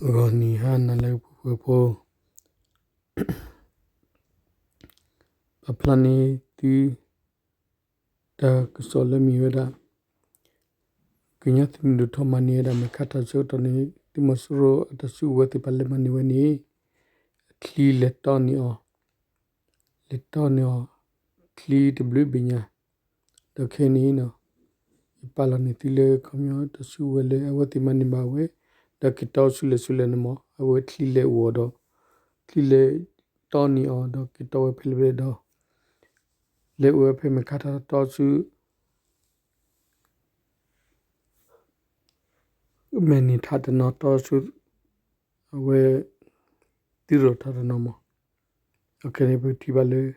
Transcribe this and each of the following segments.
ဂီၤနံၤဟါနၤလၢအပူၤကွံာ်ဖိ, ပာ်ဖျါန့ၢ်သု တၢ်ကစီၣ်လၢမ့ၢ်ဝဲဒၣ် ကညီသုးမုၢ်ဒိၣ်ထီၣ်မၤန့ၢ်ဝဲဒၣ် မဲၢ်ခးထၣ်ဆၢကတီၢ်န့ၣ် သုးမီၤစိရိၤအတၢ်စုကဝဲၤသ့ၣ်တဖၣ်လၢမၤန့ၢ်ဝဲန့ၣ် အချံလဲၤတီန့ၢ်အီၤ, လဲၤတီန့ၢ်အီၤ ချံတဘျုးဘ့ၣ်ညါ, ဒီးခဲအံၤန့ၣ် ယပာ်လီၤန့ၢ်သုလၢခီပညီတၢ်စုကဝဲၤလၢအဝဲသ့ၣ်မၤန့ၢ်ဘၣ်ဝဲ, ဒီးက့ၤတီဆူလဲၣ်ဆူလဲၣ်န့ၣ်မး အဝဲချံလဲၤအိၣ်အီၤဒီး ချံလဲၤတီန့ၢ်အီၤဒီးက့ၤတီဝဲဖဲလဲၣ်ဖဲလဲၣ်ဒီး လဲၤအိၣ်ဝဲဖဲမဲၢ်ခးထၣ်တီဆူ မဲာ်နံၤထးတနီၤတီဆူ အဝဲ သံရိၣ်ထးတနီၤမး, အခဲအံၤန့ၣ်ပထံၣ်ဘၣ်လၢ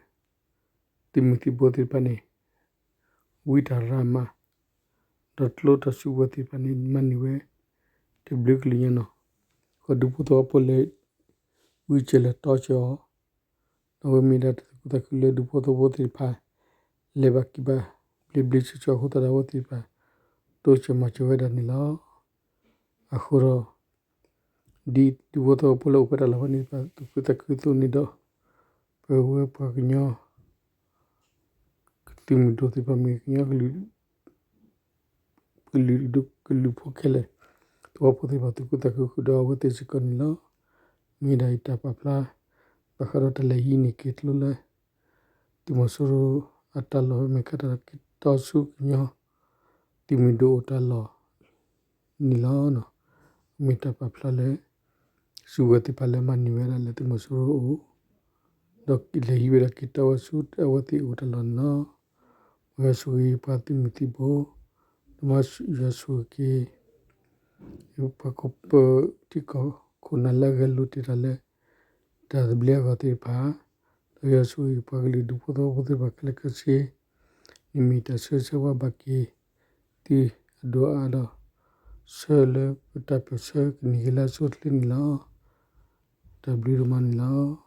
သုးမုၢ်သံၣ်ဘိသ့ၣ်တဖၣ်န့ၣ် ဝံတၢ်ရၤမး, ဒီးကျိတၢ်စုကဝဲၤသ့ၣ်တဖၣ်န့ၣ် မၤန့ၢ်ဝဲ တဘျုးကလုာ်ညါနီၤ, အဃိဒူဖိသဝီဖိလၢ ဝံစၢၤလၢတီစၢၤအီၤ ဒီးအဝဲမ့ၢ်ဒၣ်တၢ်သူၣ်ခုသးခုလၢဒူဖိသဝီဖိသ့ၣ်တဖၣ် လဲၤဘၣ်က့ၤဘၣ် ဘျ့ဘျ့ဆှီဆှီအဃိသတးဒီး အဝဲသ့ၣ်တဖၣ် တိစၢၤမၤစၢၤဝဲဒၣ်န့ၣ်လီၤ. အဃိဒီး ဒ်ဒူဖိသဝီဖိလၢအိၣ်ဖဲတၢ်လီၢ်ဖဲန့ၣ်တဖၣ် သူၣ်ခုသးခုအသိးန့ၣ်ဒီး ပဝဲပှၤကညီ သုးမုၢ်ဒိၣ်သ့ၣ်တဖၣ်မ့ၢ်ကညီ ကလုာ်ဒူၣ်ကလုာ်ဖိခဲလၢာ် သဝီဖိသ့ၣ်တဖၣ် သူၣ်ခုသးခုဃုာ်ဒီးအဝဲသ့ၣ်စ့ၢ်ကီးန့ၣ်လီၤ. မ့ၢ်ဒၣ်ယတၢ်ပာ်ဖျါ ဘၣ်ဃးဒီးတၢ်လဲၤဟံးန့ၢ်က့ၤကျိလၢ သုးမီၤစိရိၤအတၢ်လီၢ် မဲၢ်ခးထၣ်က့ၤတီဆူကညီ သုးမုၢ်ဒိၣ်အိၣ်တၢ်လီၢ်န့ၣ်လီၤ. မ့ၢ်တၢ်ပာ်ဖျါလၢ စုကဝဲၤသ့ၣ်တဖၣ်လၢမၤန့ၢ်ဝဲဒၣ်လၢသုးမီၤစိရိၤအအိၣ် ဒီးလဲၤဟံးဝဲဒၣ်က့ၤတီဝဲဆူအဝဲသ့ၣ်အိၣ်တၢ်လီၢ်န့ၣ်လီၤ. မ်ယွၤဆိၣ်ဂ့ၤပှၤသုးမုၢ်သံၣ်ဘိ, ဒီးမ်ယွၤဆိၣ်ဂ့ၤက့ၤ ပှၤကပၢၤထံကီၢ်ခိၣ်နၢ်လၢအဂဲၤလိာ်တ့ၢ်တၢ်လၢ တၢ်သဘျ့အဂီၢ်သ့ၣ်တဖၣ်, ဒီးယွၤဆိၣ်ဂ့ၤပှၤကလုာ်ဒူဖိသဝီဖိသ့ၣ်တဖၣ်ခဲလၢာ်ခဲဆ့, မ့မ့ၢ်တၢ်ဆၢဂ့ၤဆၢဝါဘၣ်က့ၤ သုအဒိၣ်အါဒီး ဆၢလၢပတၢ်ပၢၢ်ဆၢကန့ၢ်က့ၤလၢအဆိအချ့န့ၣ်လီၤ. တၢ်ဘျုးဒိၣ်မးန့ၣ်လီၤ.